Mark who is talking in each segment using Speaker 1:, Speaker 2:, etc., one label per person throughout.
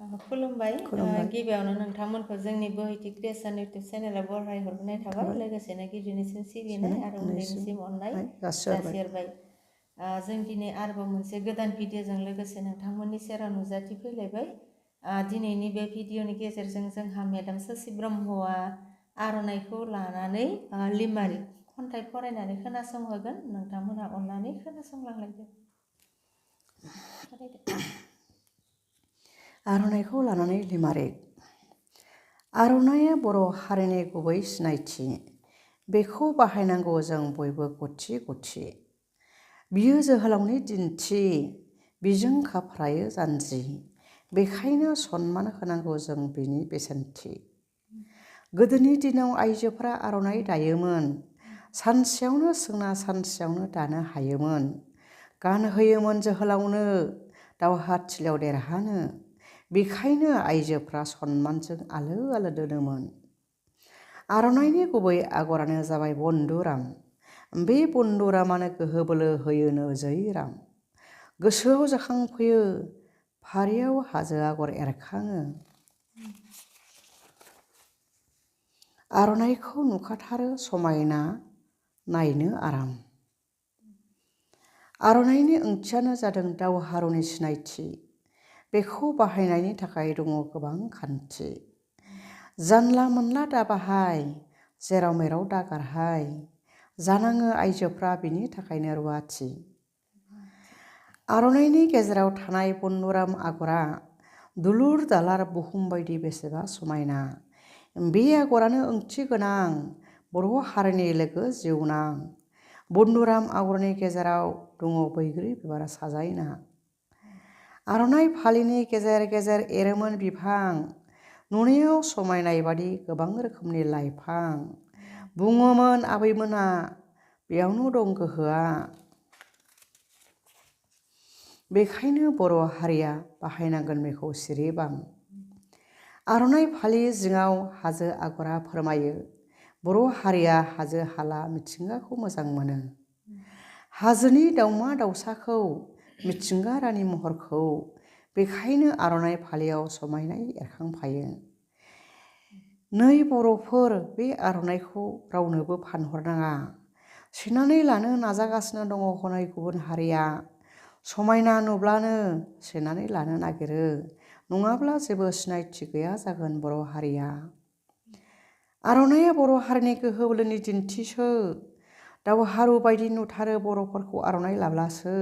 Speaker 1: खुलुमबाय
Speaker 2: खुलुमबाय
Speaker 1: गिबियावनो नोंथांमोनखौ जोंनि बोहैथि क्रिएसन इउटुब चेनेलाव बराय हरग्रोनाय थाबाय लोगोसेनो गिदिरनिसिम सिबिनाय आरो उन्दैनिसिम अननाय जासिहरबाय जों दिनै आरोबाव मोनसे गोदान भिडिअजों लोगोसे नोंथांमोननि सेराव नुजाथिफैलायबाय दिनैनि बे भिडिअनि गेजेरजों जोंहा मेडाम शशि ब्रह्मआ आर'नाइखौ लानानै लिमारिक खन्थाइ फरायनानै खोनासंहोगोन नोंथांमोनहा अननानै खोनासंलांलायदो
Speaker 2: आर'नाइखौ लानानै लिमारिक आर'नाइया बर' हारिनि गुबै सिनायथि बेखौ बाहायनांगौ जों बयबो गथि गथि बियो जोहोलावनि दिन्थि बिजों खाफ्रायो जानजि बेखायनो सनमान होनांगौ जों बिनि बेसेनथि गोदोनि दिनाव आइजोफोरा आर'नाइ दायोमोन सानसेयावनो सोंना सानसेयावनो दानो हायोमोन गानहोयोमोन जोहोलावनो दावहाथिलियाव देरहानो बेखायनो आइजोफ्रा सनमानजों आलो आलो दोनोमोन आर'नाइनि गुबै आगरानो जाबाय बन्दुराम बे बन्दुरामानो गोहो बोलो होयोनो जै राम गोसोआव जाखांफैयो फारियाव हाजो आगर एरखाङो आर'नाइखौ नुखाथारो समायना नायनो आराम आर'नाइनि ओंथियानो जादों दावहारुनि सिनायथि बेखौ बाहायनायनि थाखाय दङ गोबां खान्थि जानला मोनला दाबाहाय जेराव मेराव दागारहाय जानाङो आइजोफ्रा बिनि थाखायनो रुवाथि आर'नाइनि गेजेराव थानाय बन्दुराम आगरा दुलुर दालार बुहुम बायदि बेसेबा समायना बे आगरानो ओंथि गोनां बर' हारिनि लोगो जिउनां बन्दुराम आगरनि गेजेराव दङ बैग्रि बिबार साजायना आर'नाइ फालिनि गेजेर गेजेर एरोमोन बिफां नुनायाव समायनाय बादि गोबां रोखोमनि लाइफां बुङोमोन आबैमोना बेयावनो दं गोहोआ बेखायनो बर' हारिया बाहायनांगोन बेखौ सिरिबां आर'नाइ फालि जिङाव हाजो आगरा फोरमायो बर' हारिया हाजो हाला मिथिंगाखौ मोजां मोनो हाजोनि दाउमा दाउसाखौ मिथिंगा रानि महरखौ बेखायनो आर'नाइ फालियाव समायनाय एरखांफायो नै बर'फोर बे आर'नाइखौ रावनोबो फानहरनाङा सेनानै लानो नाजागासिनो दङ हनै गुबुन हारिया समायना नुब्लानो सेनानै लानो नागिरो नङाब्ला जेबो सिनायथि गैया जागोन बर' हारिया आर'नाइया बर' हारिनि गोहो बोलोनि दिन्थिसो दावहारु बायदि नुथारो बर'फोरखौ आर'नाइ लाब्लासो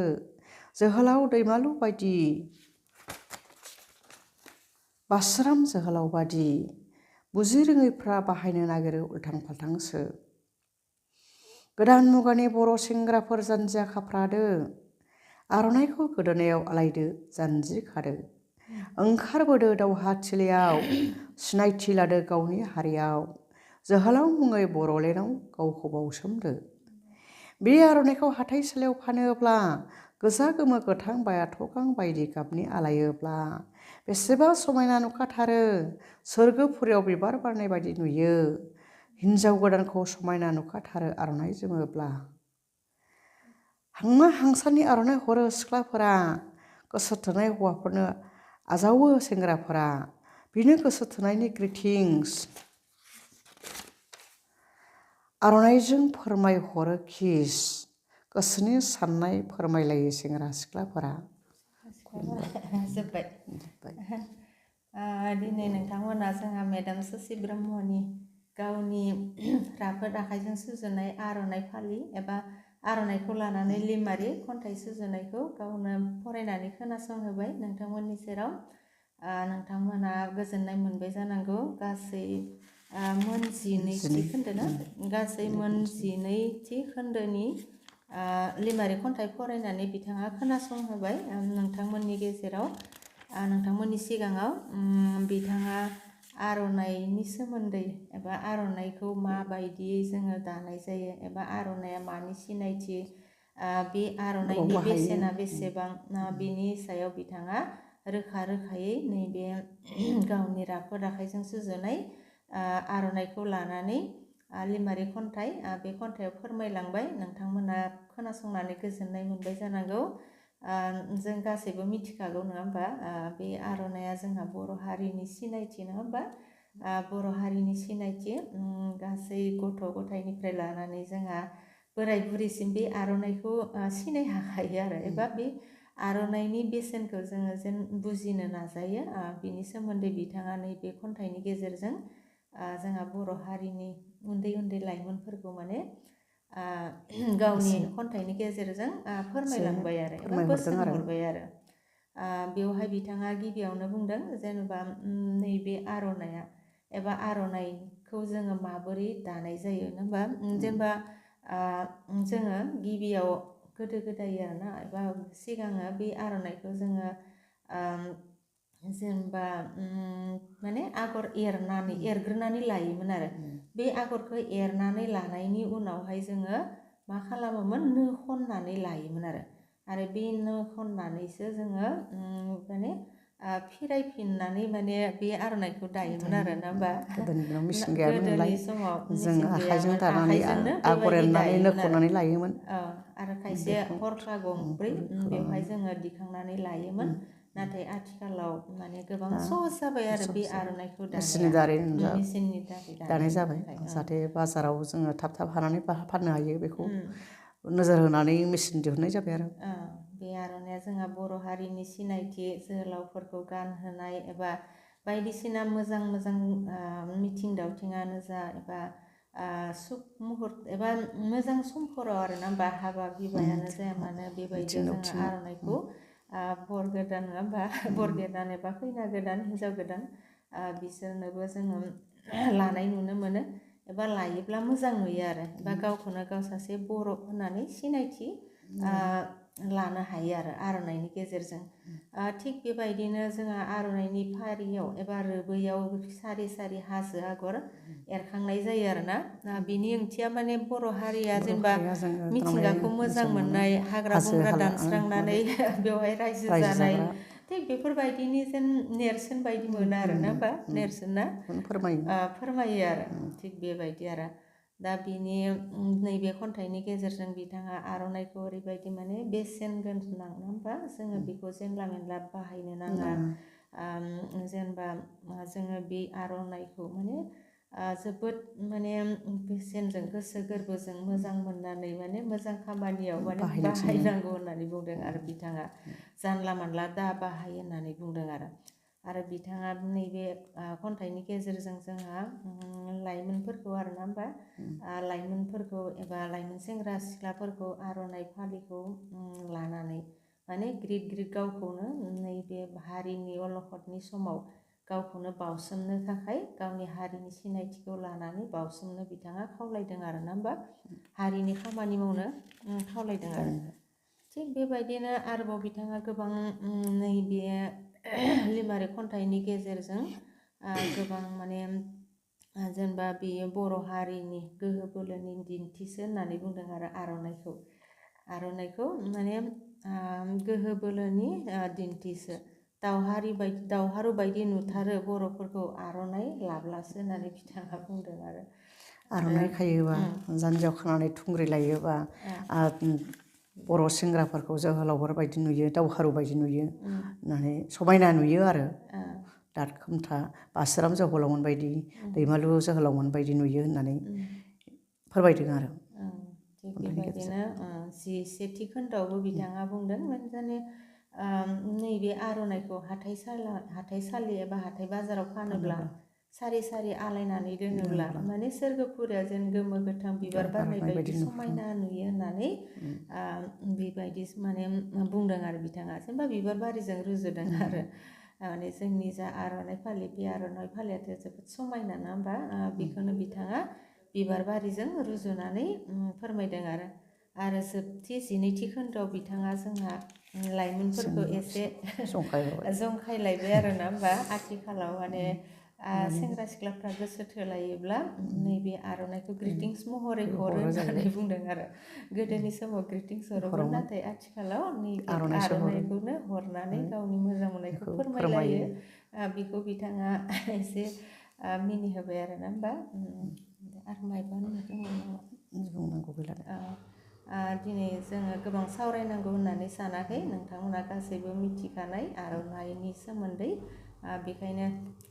Speaker 2: जोहोलाव दैमालु बायदि बास्राम जोहोलाव बादि बुजि रोङैफ्रा बाहायनो नागिरो उल्थां फाल्थांसो गोदान मुगानि बर' सेंग्राफोर जानजिया खाफ्रादो आर'नाइखौ गोदोनायाव आलायदो जानजि खादो ओंखारबोदो दावहाथिलियाव सिनायथि लादो गावनि हारियाव जोहोलाव मुङै बर'लेण्डआव गावखौ बाउसोमदो बे आर'नाइखौ हाथाइसालियाव फानोब्ला गोजा गोमो गोथां बायाथ' गां बायदि गाबनि आलायोब्ला बेसेबा समायना नुखाथारो सोरगोफुरियाव बिबार बारनाय बायदि नुयो हिन्जाव गोदानखौ समायना नुखाथारो आर'नाइ जोमोब्ला हांमा हांसानि आर'नाइ हरो सिख्लाफोरा गोसो थोनाय हौवाफोरनो आजावो सेंग्राफोरा बिनो गोसो थोनायनि ग्रिटिंस आर'नाइजों फोरमायहरो किस गोसोनि साननाय फोरमायलायो सेंग्रा सिख्लाफोरा
Speaker 1: जोब्बाय दिनै नोंथांमोना जोंहा मेडाम शशि ब्रह्मनि गावनि राफोद आखाइजों सुजुनाय आर'नाइ फालि एबा आर'नाइखौ लानानै लिमारि खन्थाइ सुजुनायखौ गावनो फरायनानै खोनासंहोबाय नोंथांमोननि सेराव नोंथांमोना गोजोननाय मोनबाय जानांगौ गासै मोन 12थि खोन्दो ना गासै मोन 12थि खोन्दोनि लिमारि खन्थाइ फरायनानै बिथाङा खोनासंहोबाय नोंथांमोननि गेजेराव नोंथांमोननि सिगाङाव बिथाङा आर'नाइनि सोमोन्दै एबा आर'नाइखौ माबायदियै जोङो दानाय जायो एबा आर'नाइया मानि सिनायथि बे आर'नाइनि बेसेना बेसेबां बिनि सायाव बिथाङा रोखा रोखायै नैबे गावनि राफोद आखाइजों सुजुनाय आर'नाइखौ लानानै लिमारि खन्थाइ बे खन्थाइयाव फोरमायलांबाय नोंथांमोना खोनासंनानै गोजोननाय मोनबाय जानांगौ जों गासैबो मिथिखागौ नङा होमबा बे आर'नाइया जोंहा बर' हारिनि सिनायथि नङा होमबा बर' हारिनि सिनायथि गासै गथ' गथायनिफ्राय लानानै जोंहा बोराय बुरैसिम बे आर'नाइखौ सिनाय हाखायो आरो एबा बे आर'नाइनि बेसेनखौ जोङो जेन बुजिनो नाजायो बिनि सोमोन्दै बिथाङा नैबे खन्थाइनि गेजेरजों जोंहा बर' हारिनि उन्दै उन्दै लाइमोनफोरखौ माने गावनि खन्थाइनि गेजेरजों फोरमायलांबाय आरो एबा बोसोन हरबाय आरो बेवहाय बिथाङा गिबियावनो बुंदों जेनेबा नैबे आर'नाइया एबा आर'नाइखौ जोङो माबोरै दानाय जायो होनबा जेनेबा जोङो गिबियाव गोदो गोदाय आरोना एबा सिगाङो बे आर'नाइखौ जोङो जेनेबा माने आगर एरग्रोनानै लायोमोन आरो बे आगरखौ एरनानै लानायनि उनावहाय जोङो मा खालामोमोन नो खननानै लायोमोन आरो बे नो खननानैसो जोङो माने फिरायफिननानै माने बे आर'नाइखौ दायोमोन आरो ना होमबा गोदोनि समाव
Speaker 2: जों आखाइजों दानानै
Speaker 1: आखाइजोंनो
Speaker 2: आगर
Speaker 1: बेबायदि
Speaker 2: एरनानै नो
Speaker 1: दायोमोन
Speaker 2: खननानै लायोमोन
Speaker 1: आरो खायसे हरखा गंब्रै बेवहाय जोङो दिखांनानै लायोमोन नाथाय आथिखालाव माने गोबां सहस जाबाय आरो बे आर'नाइखौ
Speaker 2: मेचिननि
Speaker 1: दानाया
Speaker 2: दारै
Speaker 1: मेचिननि दारै
Speaker 2: दानाय
Speaker 1: दानायनि
Speaker 2: जाबाय
Speaker 1: थाखाय
Speaker 2: जाहाथे बाजाराव जोङो थाब थाब हानानै फाननो हायो बेखौ नोजोर होनानै मेचिन दिहुननाय जाबाय आरो
Speaker 1: बे आर'नाइया जोंहा बर' हारिनि सिनायथि जोहोलावफोरखौ गानहोनाय एबा बायदिसिना मोजां मोजां मिथिं दावथिङानो जा एबा सुख मुहुर्त एबा मोजां समफोराव आरोना होमबा हाबा बिबायानो जाया मानो बेबायदियाव जोङो आर'नाइखौ बर गोदान नङा होमबा बर गोदान एबा खैना गोदान हिन्जाव गोदान बिसोरनोबो जोङो लानाय नुनो मोनो एबा लायोब्ला मोजां नुयो आरो एबा गावखौनो गाव सासे बर' होननानै सिनायथि लानो हायो आरो आर'नाइनि गेजेरजों थिग बेबायदिनो जोंहा आर'नाइनि फारियाव एबा रोबैयाव सारि सारि हाजो आगर एरखांनाय जायो आरोना बिनि ओंथिया माने बर' हारिया जेनेबा मिथिंगाखौ मोजां मोननाय हाग्रा बंग्रा दानस्रांनानै बेवहाय रायजो जानाय थिग बेफोरबायदिनि जेन नेरसोन बायदि मोनो आरो ना होमबा नेरसोन ना फोरमायो आरो थिग बेबायदि आरो दा बिनि नैबे खन्थाइनि गेजेरजों बिथाङा आर'नाइखौ ओरैबायदि माने बेसेन गोनां नङा होमबा जोङो बेखौ जेनला मेनला बाहायनो नाङा जेनेबा जोङो बे आर'नाइखौ माने जोबोद माने बेसेनजों गोसो गोरबोजों मोजां मोननानै माने मोजां खामानियाव माने बाहायनांगौ होननानै बुंदों आरो बिथाङा जानला मानला दा बाहाय होननानै बुंदों आरो बिथाङा नैबे खन्थाइनि गेजेरजों जोंहा लाइमोनफोरखौ आरोना होमबा लाइमोनफोरखौ एबा लाइमोन सेंग्रा सिख्लाफोरखौ आर'नाइ फालिखौ लानानै माने ग्रिद ग्रिद गावखौनो नैबे हारिनि अलखदनि समाव गावखौनो बावसोमनो थाखाय गावनि हारिनि सिनायथिखौ लानानै बावसोमनो बिथाङा खावलायदों आरो ना होमबा हारिनि खामानि मावनो खावलायदों आरो थिग बेबायदिनो आरोबाव बिथाङा गोबां नैबे लिमारिक खन्थाइनि गेजेरजों गोबां माने जेनेबा बेयो बर' हारिनि गोहो बोलोनि दिन्थिसो होननानै बुंदों आरो आर'नाइखौ माने गोहो बोलोनि दिन्थिसो दावहारु बायदि नुथारो बर'फोरखौ आर'नाइ लाब्लासो होननानै बिथाङा बुंदों
Speaker 2: आर'नाइ खायोबा जानजियाव खानानै थुंग्रि लायोबा बर' सेंग्राफोरखौ जोहोलावफोर बायदि नुयो दावहारु बायदि नुयो होननानै समायना नुयो आरो दाद खोमथा बासिराम जोहोलावमोन बायदि दैमालु जोहोलावमोन बायदि नुयो होननानै फोरमायदों आरो
Speaker 1: थिग बेबायदिनो सेथि खोन्दोआवबो बिथाङा बुंदों माने नैबे आर'नाइखौ हाथाइसालि एबा हाथाइ बाजाराव फानोब्ला सारि सारि आलायनानै दोनोब्ला माने सोरगोफुरिया जेन गोमो गोथां बिबार बारनाय बायदि समायना नुयो होननानै बेबायदि माने बुंदों आरो बिथाङा जेनेबा बिबार बारिजों रुजुदों आरो माने जोंनि जा आर'नाइ फालि बे आर'नाइ फालियाथ' जोबोद समायना नङा होमबा बेखौनो बिथाङा बिबार बारिजों रुजुनानै फोरमायदों आरो जोबथि 12थि खोन्दोआव बिथाङा जोंहा लाइमोनफोरखौ एसे जंखायलायबाय आरो ना होमबा आथिखालाव माने सेंग्रा सिख्लाफ्रा गोसो थोलायोब्ला नैबे आर'नाइखौ ग्रिटिंस महरै हरो होननानै बुंदों आरो गोदोनि समाव ग्रिटिंस हरोमोन नाथाय आथिखालाव नैबे आर'नाइखौनो हरनानै गावनि मोजां मोननायखौ फोरमायलायो बेखौ बिथाङा एसे मिनिहोबाय आरो ना होमबा आरो मायबा
Speaker 2: बुंनांगौ गैला
Speaker 1: दिनै जोङो गोबां सावरायनांगौ होननानै सानाखै नोंथांमोना गासैबो मिथिखानाय आर'नाइनि सोमोन्दै बेखायनो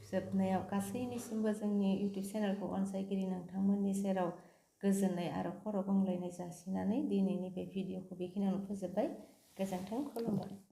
Speaker 1: जोबनायाव गासैनिसिमबो जोंनि इउटुब चेनेलखौ अनसायगिरि नोंथांमोननि सेराव गोजोननाय आरो खर' गंग्लायनाय जासिनानै दिनैनि बे भिडिअखौ बेखिनियावनो फोजोबबाय गोजोन्थों खुलुमबाय